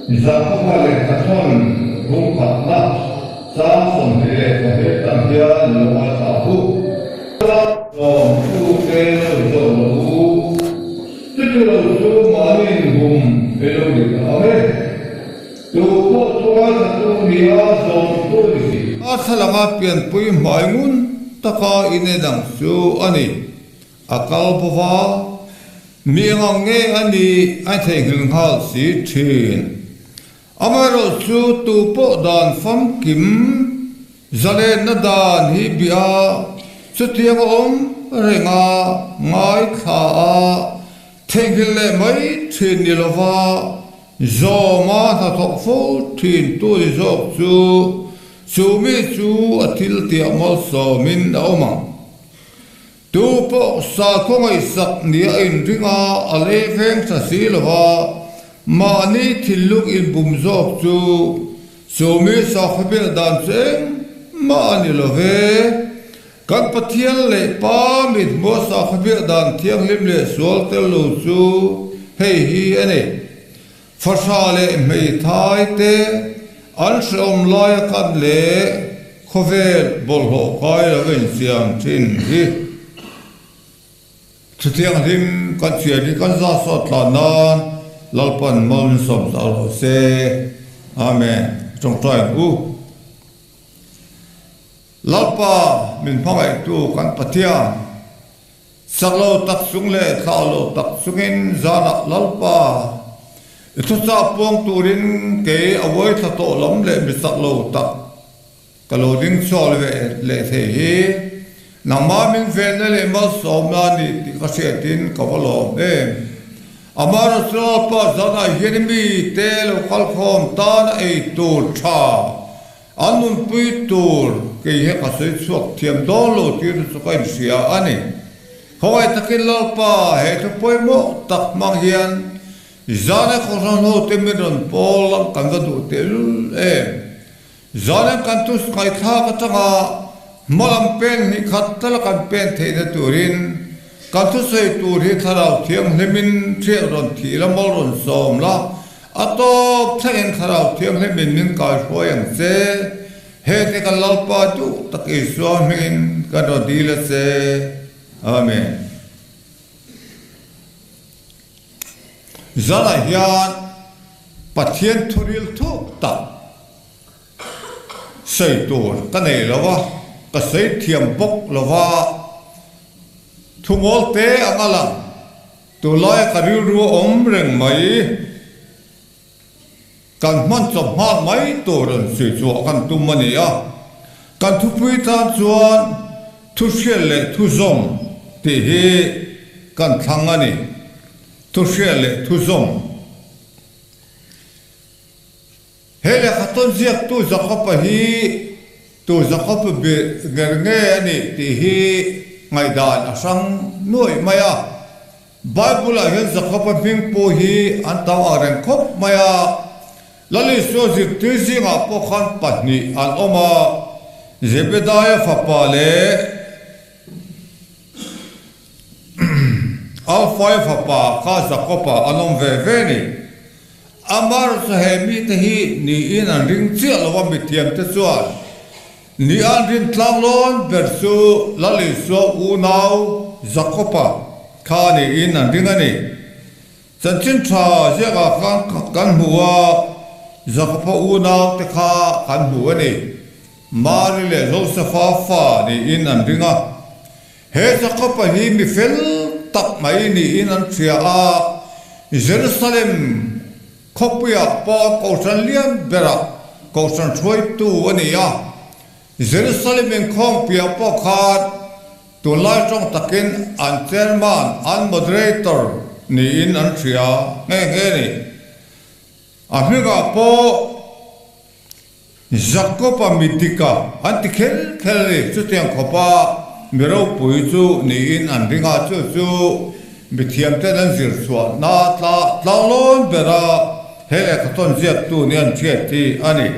Jakoba lehkhathawn bung khatna chang 22 tang hian lo ngaithla u. Zawmtute lo zawm lo u. Chuti lo chu mahni inhum i lo ni ta ang e. Tu pawh chu ngaithla tu nia zawmtu ni si. A thlalanga pianpui hmai ngun taka inen ang chu a ni. A kal bo va, mi eng ang nge a nih a theihnghilh nghal si thin. Amaherawh chu tu pawh dan famkim zalenna dan hi bia chutiang a awm reng a, ngaithla a, theihnghilh leh mai thin ni lova zawma hnathawk fo thin tu ni zawk chu chu mi chu a thil tiah malsawmin a awm ang. Tu pawh sakhaw ngaihsak nia a inring a, a lei veng tha si lo va, mahni thinlung inbum zawk chu chu mi sakhaw biak dan chu engmah a ni lo ve. Kan Pathian leh Pa mithmuh a sakhaw biak dan thianghlim leh sual tel lo chu hei hi a ni. Fahra leh hmeithai te an hrehawm laia kan leh khawvel bawlhhlawh kai lo insiam thin hi thuthianghlim kan chhiar hi kan za sawt tlan nan Lalpan mal min sawm zah lo se. Amen. Tawngtai ang u. Lalpa min hmangaihtu kan Pathian. Sak lo tak chung leh thlah lo tak chungin zanah Lalpa i thuchah puang turin kei a uai thla tawh lam leh mi sak lo tak ka lo ding chhuak ve leh thei hi nangmah min venna leh malsawmna a ni tih ka hriatin ka va lawm em. Amaherawhchu chu Lalpa zanah hian mite lo kalkhawm tan a ei tur tha An nunpui tur kei hi ka sawi chhuak thiam dawn lo tih chu ka inhria a ni. Khawngaih takin Lalpa he thu pawimawh tak hmang hian Zane Khawhran hote min rawn pawl lam kan va duh tehlul em. Zane kan thu ngaihthlak atanga hma lam pen hnih khat tala kan pen theihna turin kan thusawi tur hi Thlarau Thianghlimin hriat rawn thih la mawl rawn sawm la, A tawp thlengin Thlarau Thianghlimin min kaihruai ang che, hete kan Lalpa duh tak Isua hmingin kan rawn dil a che. Amen. Zanah hian Pathian thuril thuk tak sawi tur ka nei lo a, ka sawi thiam bawk lo va, thu ngawl te ang a lang. Tunlaia ka rilru a awm reng mai. Kan hman chawp nghal mai tur an sawi chhuah kan tum a ni a. Kan thupui tan chuan thu hriat leh thu zawm tih hi kan thlang a ni. Thu hriat leh thu zawm. He lehkha tawn ziaktu Jakob-a hi tu Jakob ber nge a nih tih hi ngaihdan a hrang nuaih mai a. Bible-ah hian Jakob-a hming pawh hi an tam ang reng khawp mai a. Lal Isua zirtir zingah pawh khan pahnih an awm a, Zebedaia fapa leh Alfaia fapa kha Jakob-a an awm ve ve a ni. Amar chu he mite hi niin an ring chiah lo a, mithiamte chuan ni an rin tlang lawn ber chu Lal Isua unau Jakob-a kha niin an ring a ni. Chanchin tha ziakah khan kan hmu a, Jakob-a unaute kha kan hmu a ni. Mari leh Josefa fa niin an ring a. He Jakob-a hi mi fel tak mai niin an hria a, Jerusalem khawpuiah pawh Kohhran lian berah Kohhran hruaitu a ni a. Jerusalem inkhawmpiah pawh khan tunlai tawng takin an chairman, an moderator niin an hria nghe nghe a ni. A hmingah pawh Jakob-a mi dika an ti khel khel a ni. Chutiang khawpa mi ropui chu niin an ring a, chu chu mi thiamten an zir chhuah na tla tlanglawn bera he lehkhathawn ziaktu nih an hriat hi a ni.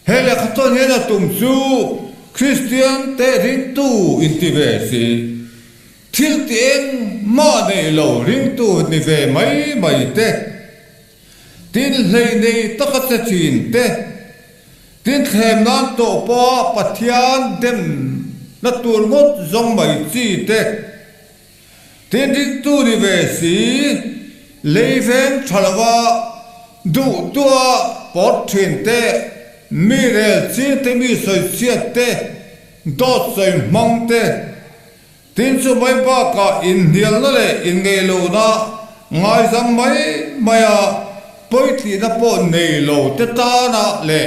He lehkhathawn hian a tum chu Kristian te ringtu inti ve si. Thil ti engmah neih lo ringtu ni ve mai mai te. Tin, hleih nei taka che thin te, tin thlem nan tawh pawha Pathian demna tur ngawt zawng mai chi te, tin ringtu ni ve si, lei veng tha lova duhtua pawt thin te, mi rel ching te, mi sawichhiat te, dawt sawi hmang te, Tin chu mai bakah inhnialna leh inngeihlohna ngaizam mai maia pawitlihna pawh nei lo te tana leh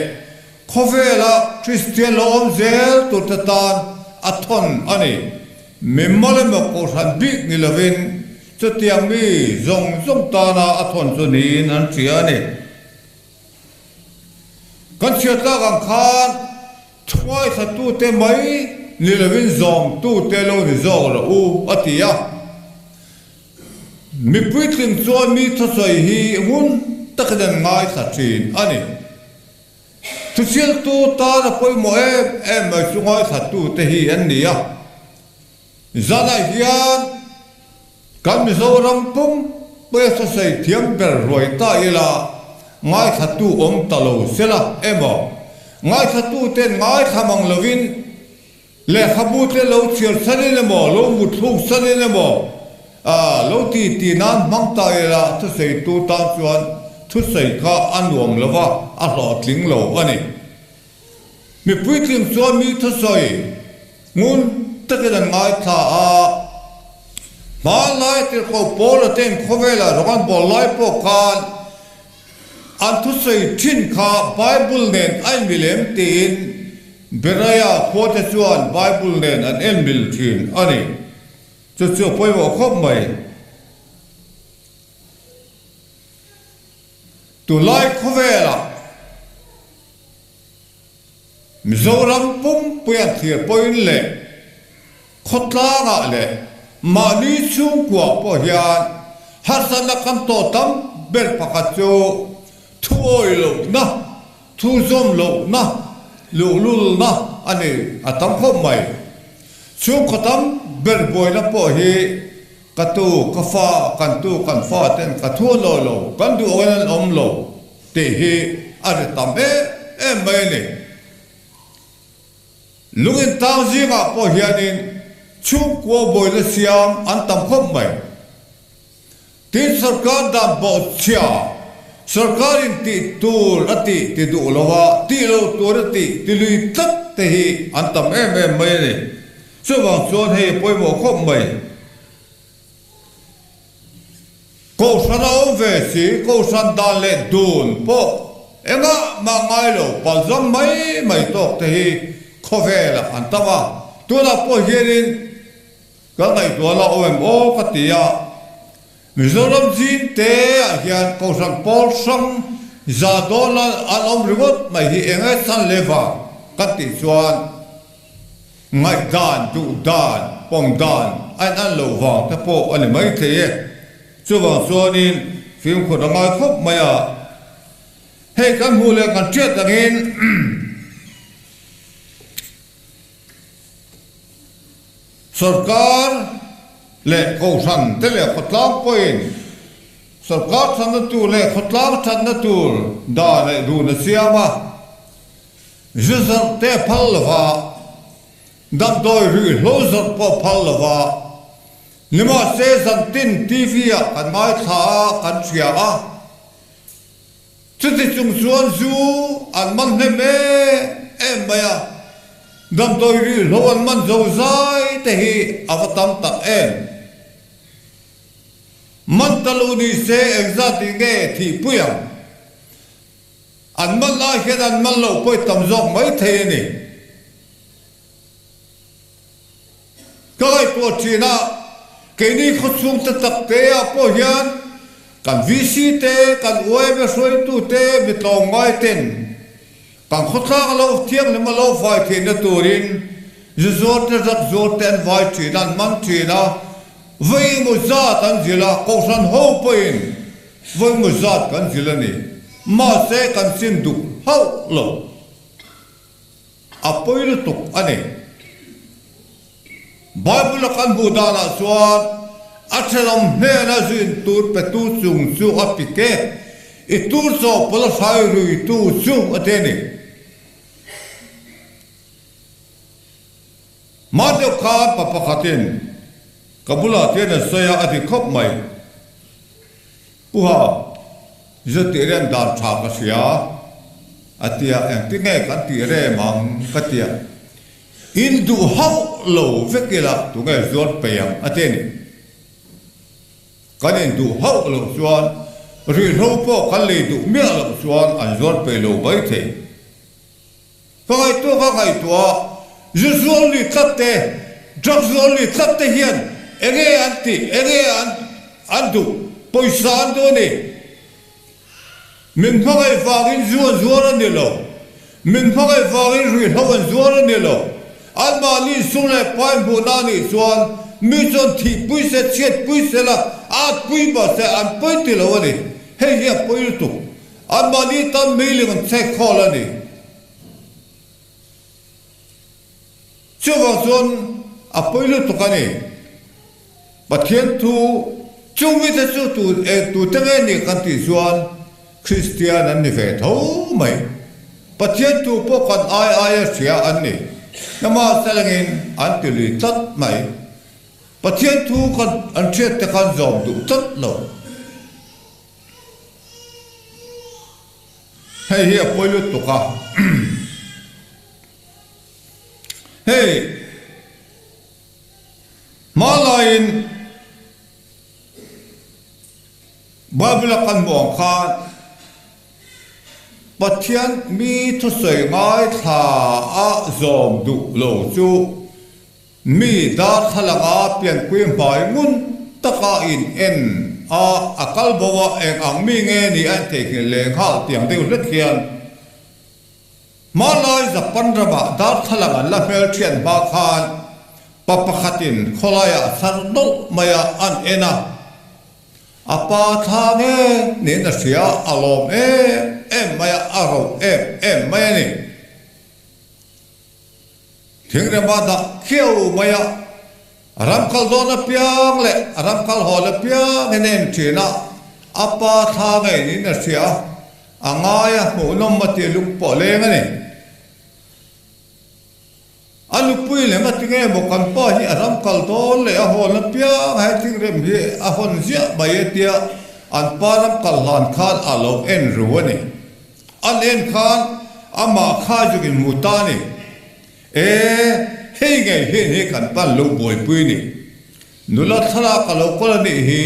khawvela Kristian lo awm zel tur te tan a thawn a ni. Mimal emaw kohhran bik ni lovin chutiang mi zawng zawng tana a thawn chu niin an hria a ni. Kan chhiatlak ang khan Thuaithlatute mai ni lovin zawmtute lo ni zawk rawh u, a ti a. Mi puitling chuan mi thusawi hi ngun takin an ngaithla thin a ni. Thuchhiltu tan a pawimawh em em mai chu ngaithlatute hi an ni a. Zanah hian kan Mizoram pumpuia sasawi thiam ber ruai ta ila ngaithlatu awm ta lo sela emaw, ngaithlatuten ngaithla mang lovin lehkhabute lo chhiar sanin emaw, lo mutthluk sanin emaw lo ti ti nan hmang ta ila thusawitu tan chuan thusawi kha a nuam lova a hlawhtling lo a ni. Mi puitling chuan mi thusawi ngun takin an ngaithla a, hmanlai tirhkoh Paula ten khawvelah rawng an bawl lai pawh khan an thusawi thin kha Bible nen a inmil em tiin Berea khuate chuan Bible nen an enmil thin a ni. Chu chu a pawimawh khawp mai. Tunlai khawvelah Mizoram pumpui an thlir pawhin leh khawtlangah leh mahni chhungkuah pawh hian harsatna kan tawh tam ber pakhat chu thu awi lohna, thu zawm lohna, luhlulna a ni a tam khawp mai. Chhungkaw tam ber buaina pawh hi ka tu, ka fa, kan tu, kan fa ten ka thu an awi lo, kan duh angin an awm lo. Tih hi a ri tam em em mai a ni. Lung intang zingah pawh hianin chhungkua bawihna siam an tam khawp mai. Tin sorkar dan bawhchhia, sorkarin tih tur a tih ti duh lo a, tih lo tur a tih ti lui tlat te hi an tam em em mai a ni. Chuvang chuan hei a pawimawh khawp mai. Kohhran a awm ve si, Kohhran dan leh dun pawh engah mah ngai lo palzam mai mai tawk te hi khawvelah an tam a, tunah pawh hianin ka ngaihtuah la awm em aw ka ti a, Mizoram zing te ah hian Kohhran pawl hrang za dawn an awm ringawt mai hi enge chhan leh vang kan tih chuan, Ngaihdan, duhdan, pawmdan a in an loh vang te pawh a ni maithei e. Chuvang chuanin fimkhur a ngai khawp mai a. Hei kan hmuh leh kan hriat angin sorkar leh kohhran te leh khawtlang pawhin sorkar thatna tur leh khawtlang thatna tur dan leh dun a siam a. Zu zawrh te phal lova, damdawi ruihhlo zawrh pawh phal lova, nimahse zantin TV ah kan ngaithla a, kan hria a. Chuti chung chuan zu an man hnem em em mai a, damdawi ruihhlo an man zo zai te hi a va tam tak em. Man ta lo ni se engzat in nge thihpui ang? An man lai hian an man loh pawh tam zawk mai thei a ni. Ka ngaihtuah thin a, keini khawchhung te tak te ah pawh hian kan VC te, kan YMA hruaitu te, mi tlawmngai ten kan khawtlang a lo thianghlim a lo fai theihna turin zu zuar te, rak zuar te an vai thin a, an man thin a, vawi emaw zat an zilh a, kohhran ho pawhin Vawimaw zat kan zil a ni. Mahse kan sim duh hauh lo. A pawi lutuk a ni. Bible a kan hmuh danah chuan a thenawm hnena zu in tur petu chung chu a pik e. I tur chawhpawlh a hrai ruitu chu a ti a ni. Hma deuh khan pa pakhatin ka bulah tian a sawi a, a ti khawp mai. Puha, zu tih rem dan tha ka hria a ti a, engtin nge kan tih rem ang ka ti a, in duh hauh lo vek ila tunge zuar peih ang a ti a ni. Kan in duh hauh loh chuan rihhlo pawh kan lei duh miah loh chuan an zuar peih lo mai thei. Ka ngaihtuah ka ngaihtuah, zu zual lui tlat te, drug zual lui tlat te hian enge an tih, enge an an duh, pawisa an duh a ni. Min hmangaih vangin zu an zuar a ni lo, min hmangaih vangin ruihhlo an zuar a ni lo. Anmahni sum leh pai hmuhna a nih chuan mi chuan thihpui se, chhiatpui se la, atpui mah se an pawi ti lo a ni. Hei hi a pawi lutuk. Anmahni tan meiling an chhek khawl a ni. Chuvang chuan a pawi lutuk a ni. Pathian thu chung mite chu tu eng tute nge ni kan tih chuan Kristian an ni ve tho mai. Pathian thu pawh kan ai aia hria an ni. Namahselangin an ti lui tlat mai. Pathian thu kan an hriat te khan zawm duh tlat lo. Hei hi a pawi lutuk a. Hei hma laiin Bible a kan hmuh ang khan Pathian mi thusawi ngaithla a zawm duh lo chu Mi darthlalanga pianpui hmai ngun taka in en a, a kal bo a, eng ang mi nge ni a intheihnghilh leh nghal tiang deuh hlek hian hmanlai Japan ramah darthlalang an la hmelthian hma khan pa pakhatin khawlaiah a chhar nawlh mai a, an en a, a pa thla nge niin a hria, a lawm em em mai a, a roh em em mai a ni. Thingrema dah khiau mai a, ram kal dawn apiang leh ram kal hawl apiang in a en thin a, a pa thla ngei niin a hria a, a ngai a hmuhnawm a tih lung pawh leng a ni. A nupui leh ngati nge maw kan pa hi a ram kal dawn leh a hawl apiang he thingrem hi a hawn ziah mai e tia an pa ram kal hlan khan a lo en ru a ni. An en khan amah kha zuk in hmu ta ni. E, hei ngei hian hi kan pan lo buaipui ni. Nula thlalak a lo kawl a nih hi.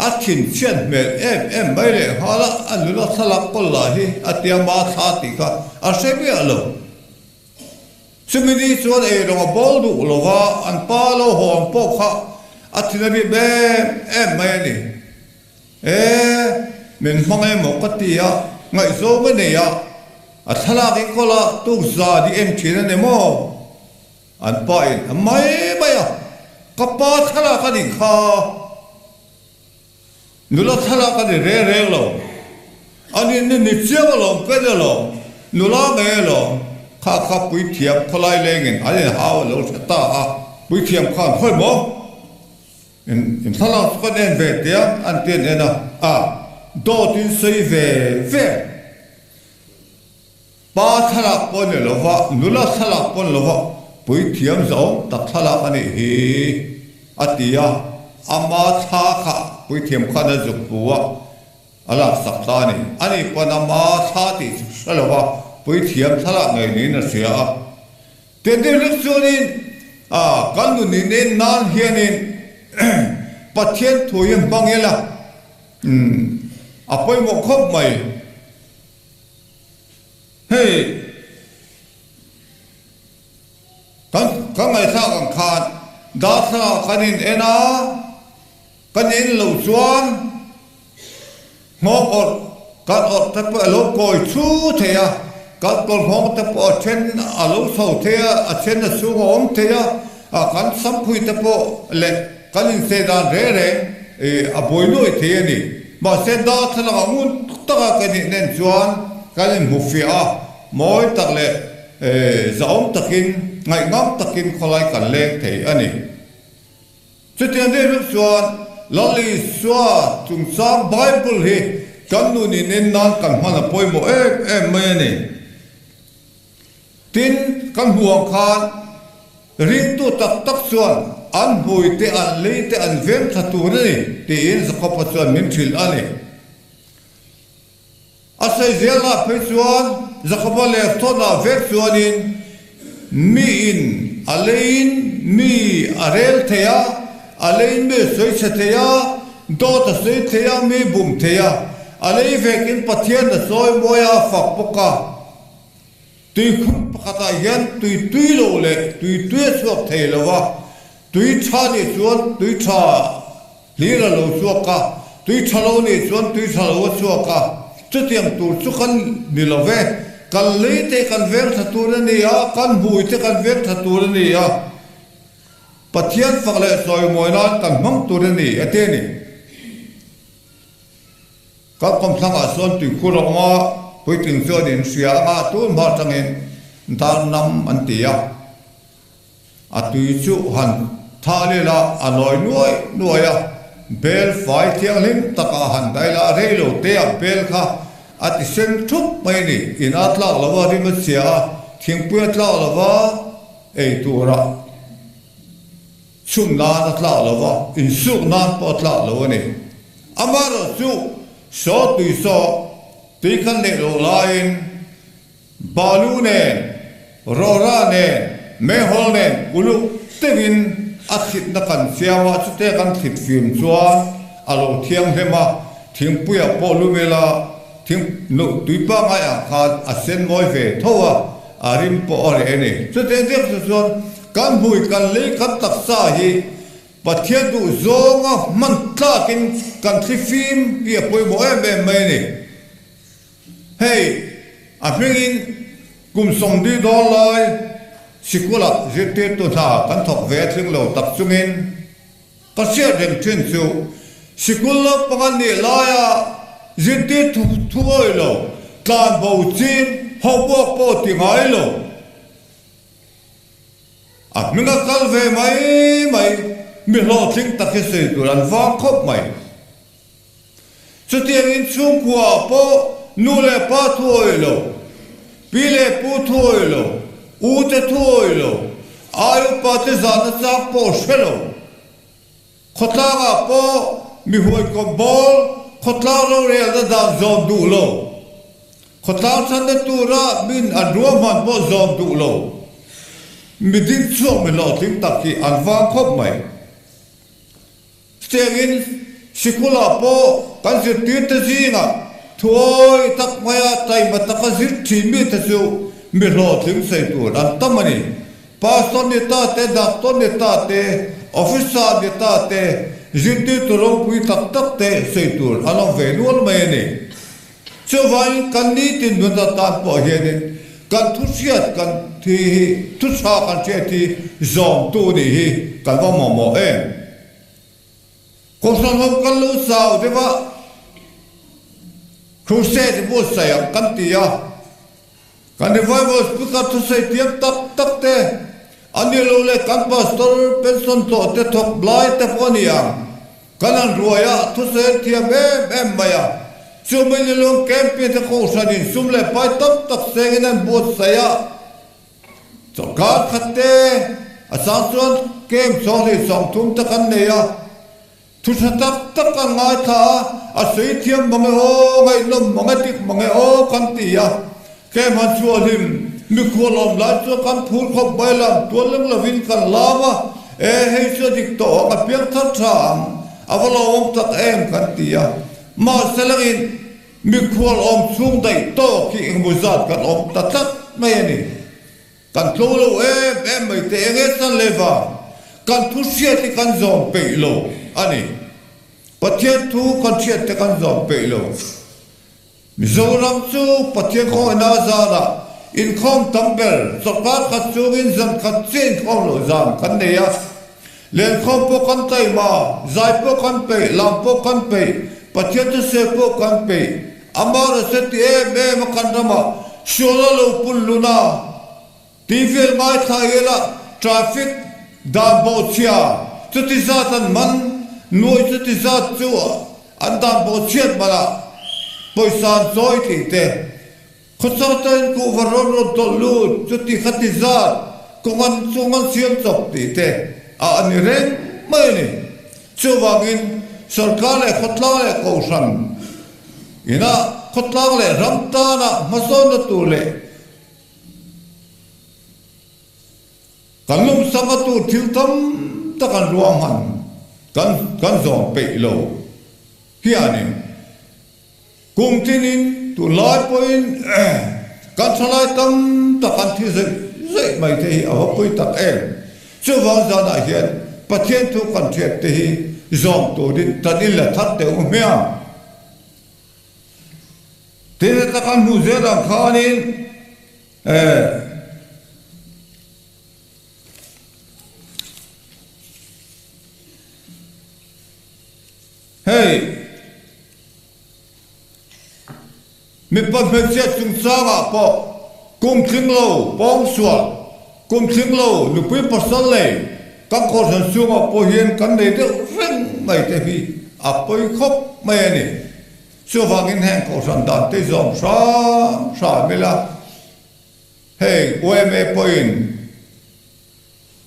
A thinchhiat hmel em em mai leh nghal a, a nula thlalak kawl lah hi a tia ma thla tih kha a hre miah lo. Chumi ni chuan eirawng a bawl duh lo va, an pa lo hawn pawh kha a thin a rip em em mai a ni. E, min hmang emaw ka ti a, ngaihzawng a nei a, a thlalak i kawl a, tuk zan i en thin a ni maw? An pa in a mai mai a, ka pa thlalak a nih kha, nula thlalak a ni reng reng lo, a nih ni ni chiang alawm ka ni alawm, nula ngei alawm, kha kha puithiam khawlai lengin an inhau a lo hre ta a, puithiam khan khawi maw? In thlalak chu kan en ve teh a, an ti an en a, a dawt in sawi ve ve. Pa thlalak pawh ni lova, nula thlalak pawh ni lova, puithiam zawng tak thlalak a nih hi a ti a, ama thla kha puithiam khan a zuk hmu a, a laksak ta a ni. Ani pawn ama thla tih chu hre lova, puithiam thlalak ngei niin a hria a. Tete hlek chuanin kan nun in en nan hianin Pathian thu hi hmang ila a pawimawh khawp mai. Hei kan kan ngaihthlak ang khan darthlangah kan in en a. Kan in loh chuan nghawng awrh kan awrh te pawh a lo kawi chu thei a, kan kawr nghawng te pawh a then a lo chho thei a, a then a chhung a awm thei a, kan samphui te pawh leh kan insei dan reng reng a buai nuai thei a ni. Mahse darthlalangah ngun taka kan inen chuan kan inhmufiah a, mawi tak leh zahawm takin, ngaihngam takin khawlai kan leng thei a ni. Chutiang deuh hlek chuan Lal Isua chungchang Bible hi kan nun inen nan kan hman a pawimawh em em mai a ni. Tin, kan hmuh ang khan ringtu tak tak chuan an hmui te, an lei te an veng tha tur a ni tiin Jakob-a chuan min hrilh a ni. A sawi zelah phei chuan Jakob-a lehkhthawnah vek chuanin miin a leiin mi a rel thei a, a leiin mi a sawi chhe thei a, dawt a sawi thei a, mi bum thei a, a lei vekin Pathian a sawi mawi a, a fak bawk a. Tuikhur pakhatah hian tui tui lo leh tui tui a chhuak thei lo va, tui tha nih chuan tui tha hlir a lo chhuak a, tui tha lo nih chuan tui tha lo a chhuak a. Chutiang tur chu kan ni lo ve, kan lei te kan veng tha tur a ni a, kan hmui te kan veng tha tur a ni a, Pathian fak leh sawimawi nan kan hmang tur a ni, a ti a ni. Kan kawmthlangah chuan tuikhur a awm a, puitling chuan in hria a ngah tur hma atangin dar nam an ti a. A tui chu han thah lel a, a nawi nuai nuai a, bel fai thianghlim takah han daih la, rei lo te ah bel kha a ti sen thup mai a ni. In a tlak lo a, rim a chhia a, thingpui a tlak lo va, ei turah. Chhun nan a tlak lo va, insuk nan pawh a tlak lo a ni. Amaherawh chu saw tui saw tui khan neih loh laiin balu nen, rawra nen, meihawl nen uluk deuhin a thlitna kan siam a, chute kan thlit fim chuan a lo thianghlim a, thingpuiah pawh lum ila thing nuh tui pangaiah khan a sen mawi ve tho a, a rim pawh a reh a ni. Chutiang deuh chu chuan Kan hmui kan lei kan taksa hi Pathian duh zawnga hman tlakin kan thlifim hi a pawimawh em em mai a ni. Hei a hmingin kum sawmdi dawn lai sikulah zirtirtu hna kan thawk ve a tling lo tak chungin ka hriat reng thin chu sikul naupang a nih laia zirtir thu awi lo, tlanbo ching, homework pawh ti ngai lo. A hming a kal ve mai mai, mi hlawhtling tak hi sawi tur an vang khawp mai. Chutiang in chhungkua ah pawh nu leh pa thu awih lo, pi leh pu thu awih lo, u te thu awih lo, ai upa te zahna chak pawh hre lo. Khawtlangah pawh mi huaikawp bawl, khawtlang rorelna dan zawm duh lo. Khawtlang chhanna tura min an ruahman pawh zawm duh lo. Mi ding chhuak mi hlawhtling tak hi an vang khawp mai. Chutiangin sikulah pawh kan zirtirte zingah thuawi tak maia taima taka zir thin mite chu mi hlawhtling sawi tur an tam a ni. Pastor ni ta te, Doctor ni ta te, Officer ni ta te, zirtirtu ropui tak tak te sawi tur an awm ve nual mai a ni. Chuvangin kan nitin nun atan pawh hianin kan thu hriat kan thi hi, thu tha kan hriat hi zawmtu nih hi kan va mamawh em? Kohhran ho kan lo chau deuh a, Crusade buatsaih ang kan ti a. Kan revival speaker thusawi thiam tak tak te, a ni lo leh kan pastor pension tawh te thawk lai te pawh a ni ang. Kan han ruai a, thusawi an thiam em em mai a. Chu mai ni lung camping te kohhranin sum leh pai tam tak sengin an buatsaih a. Chawlhkar khat te, a chang chuan camp chawnghlei 30 te kan nei a. Thu tha tak tak kan ngaithla a, a sawi thiam mang e aw, ngaihnawm mang e, dik mang e aw kan ti a. Keimah chhuahlim mikhual awm lai chuan kan phur khawp mai lam tual lem lovin kan lam a, e hei chu a dik tawh ang, a piang thar tha ang, a va lawmawm tak em kan ti a. Mahse langin mikhual awm chhung daih tawk hi engemaw zat kan awm ta tlat mai a ni. Kan tlo lo em em mai te eng e chan leh vang kan thu hriat hi kan zawm peih lo a ni. Pathian thu kan hriat te kan zawm peih lo. Mizoram chu Pathian khawngaihna a zanah inkhawm tam ber chawlhkar khat chungin zan khat chiah inkhawm loh zan kan nei a. Lenkhawm pawh kan taima, zai pawh kan peih, lam pawh kan peih, Pathian thusawi pawh kan peih. Amaherawhchu ti em em a kan ramah sual a lo pun lun a, tih vel ngaithla ila traffic dan bawhchhia chuti zat an man. Nuai chuti zat chu an dan bawhchhiat manah pawisa an chawi tih te, khawchang atangin kuhva rawn rawn tawlh lut chuti khati zat kawng an chung an siam chawp tih te a a ni reng mai a ni. Chuvangin sorkar leh khawtlang leh kohhran inah khawtlang leh ram tana hmasawnna tur leh Kan lawmsak a tur thil tam tak an ruahman kan kan zawm peih lo hianin kum tinin tunlai pawhin kan thalai tam tak an thi zeih zeih mai te hi a va pui tak em. Chuvang zanah hian Pathian thu kan hriat te hi zawm turin tan in la thar teh u hmiang. Tin heta kan hmuh zel ang khanin Hei, mipa hmeichhia chungchangah pawh kum tling lo pawngsual, kum tling lo nupui pasal nei kan kohhran chhungah pawh hian kan nei deuh reng mai te hi a pawi khawp mai a ni. Chuvangin heng kohhran dan te zawm hram hram ila, hei yma pawhin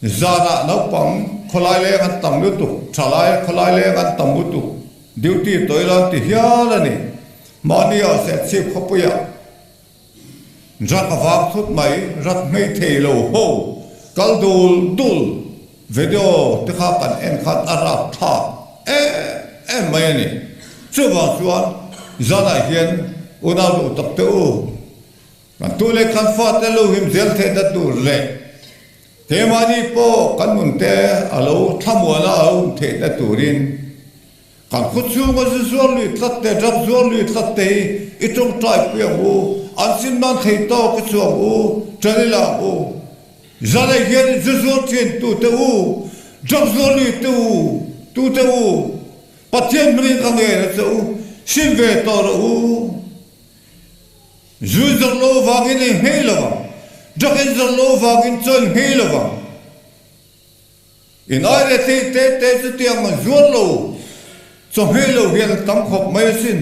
zanah naupang khawlai leng an tam lutuk, thalai khawlai leng an tam lutuk, duty tawih la an ti hial a ni. Mahni ah Serchhip khawpuiah Rak a vang thut mai, rak hmei thei lo ho, kal dul dul video te kha kan en khan a rap thlak em em mai a ni. Chuvang chuan zanah hian unau duh tak te u, kan tu leh kan fate lo him zel theihna tur leh keimahni pawh kan nun te a lo thlamuana a awm theihna turin, Kan khaw chhunga zu zuar lui tlat te, drug zuar lui tlat te hi i tawngtai pui ang u, an sim nan thei tawk i chuang u, ṭan i la ang u. Zanei hian zu zuar ṭhin tu te u, drug zuar lui te u, tu te u, Pathian hmangin ka ngen a che u, sim ve tawh rawh u. Zu zawrh lo vangin in nghei lo vang, drug in zawrh lo vangin chaw in nghei lo vang. In ai leh thei te te chutiang an zuar lo, chawhmeh lo hian an tam khawp mai asin.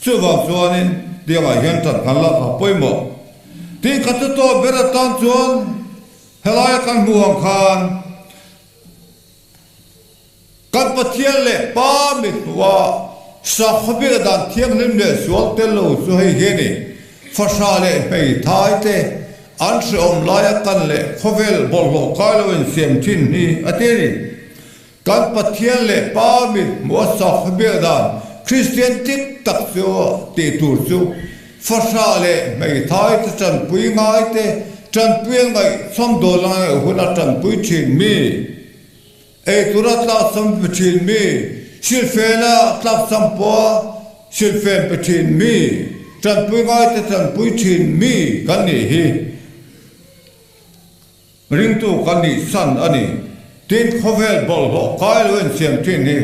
Chuvang chuanin tiangah hian ṭan kan lak a pawimawh. Tih kha chu tawp ber atan chuan helaia kan hmuh ang khan kan Pathian leh Pa mithmuha sakhaw dan thianghlim leh sual tel lo chu hei hi a ni. Fahrah leh hmeithai te an hrehawm laia kan leh khawvel bawlhhlawh kai lo insiam thin hi a ti a ni. Kan Pathian leh Pa mit hmuh a sakhaw biak dan Kristian dik tak chu tih tur chu fahrah leh hmeithai te tanpui ngai te tanpui a ngaih chhawmdawl a ngaih huna tanpui thin mi. Ei tura tlakcham pe thin mi, silfena tlakcham pawha silfen pe thin mi, tanpui ngaite tanpui thin mi kan nih hi ringtu kan nih chhan a ni. Tin, khawvel bawlhhlawh kai lo insiam thin hi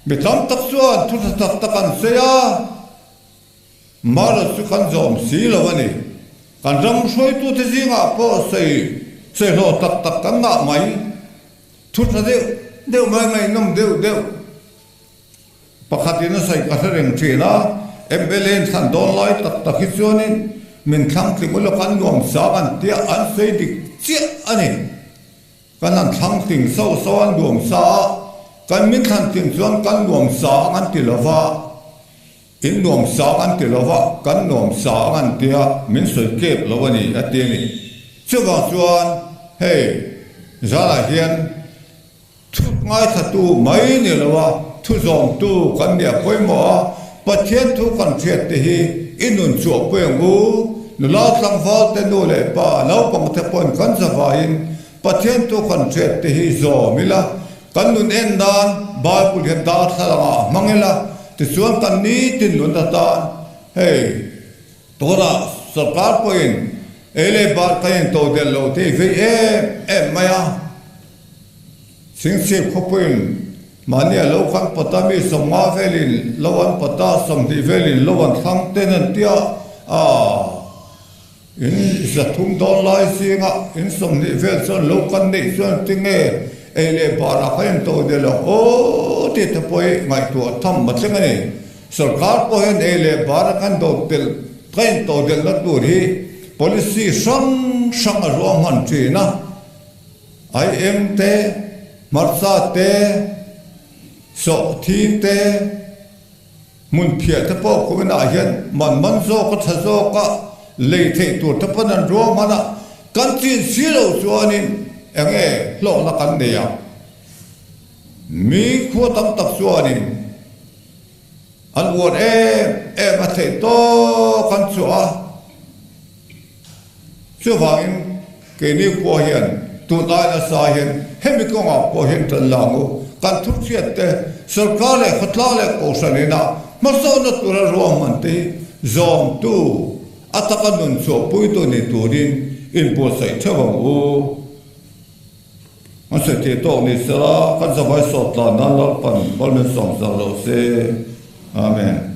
mi tam tak chuan thu tha tak tak an sawi a, Mara chu kan zawm si lo a ni. Kan ram hruaitute zingah pawh sawi sawihlawh tak tak kan ngah mai. Thu tha deuh deuh mai ngaihnawm deuh deuh pakhatin a sawi ka hre reng thin a, mla in thlan dawn lai tak tak hi chuanin min thlang tling ula kan nuam sang an tia an sawi dik chiah a ni. Kan han thlang tling sauh sauh a nuam sa a, kan min thlan tling chuan kan nuam sang an ti lo va. In nuam sang an ti lo va, kan nuam sang an ti a, min sawi kep lo a ni, a ti a ni. Chuvang chuan hei zanah hian thu ngaithlatu mai ni lo a, thu zawmtu kan nih a pawimawh a, Pathian thu kan hriat te hi i nun chhuah pui ang u, nula tlangval te nu leh pa naupang te pawhin kan zavaiin Pathian thu kan hriat te hi zawm ila, Kan nun en nan Bible hian darthlalang ah hmang ila, tichuan kan nitin nun atan hei tunah sorkar pawhin ei leh bar kan in to del lo te i vei em em mai a. Chhingchhip khawpuiin mahni a lo kan pawt a, mi 50 velin lo an pawt a, 20 velin lo an thlang ten an tia a. In 300 dawn lai zingah in 20 vel chuan lo kan neih chuan tinge ei leh barah kha in to del ang aw. tih te pawh hi ngaihtuah tham a thleng a ni. Sorkar pawh hian ei leh bar a kan do tel ka intodelhna tur hi policy hrang hrang a ruahman thin a. Aieng te, hmarcha te, sawhthing te, hmun phiah te pawh kuminah hian man man zawk a tha zawk a, lei theih tur te pawn an ruahman a, kan chin si lo chuanin eng nge hlawkna kan nei ang? Mi khua tam tak chuanin an uar em em a theih tawk an chhuah a. Chuvangin keini khua hian tun ai nasa hian hemi kawngah pawh hian tan la ang u. Kan thuhriat te, sorkar leh khawtlang leh kohhran ina hmasawnna tura ruahman te hi zawmtu a taka nun chhuahpuitu ni turin inbuatsaih theuh ang u. An sawi thei tawk ni sela, kan zavai sawt tlan nan Lalpan Balmen sawm zar lo se. Amen.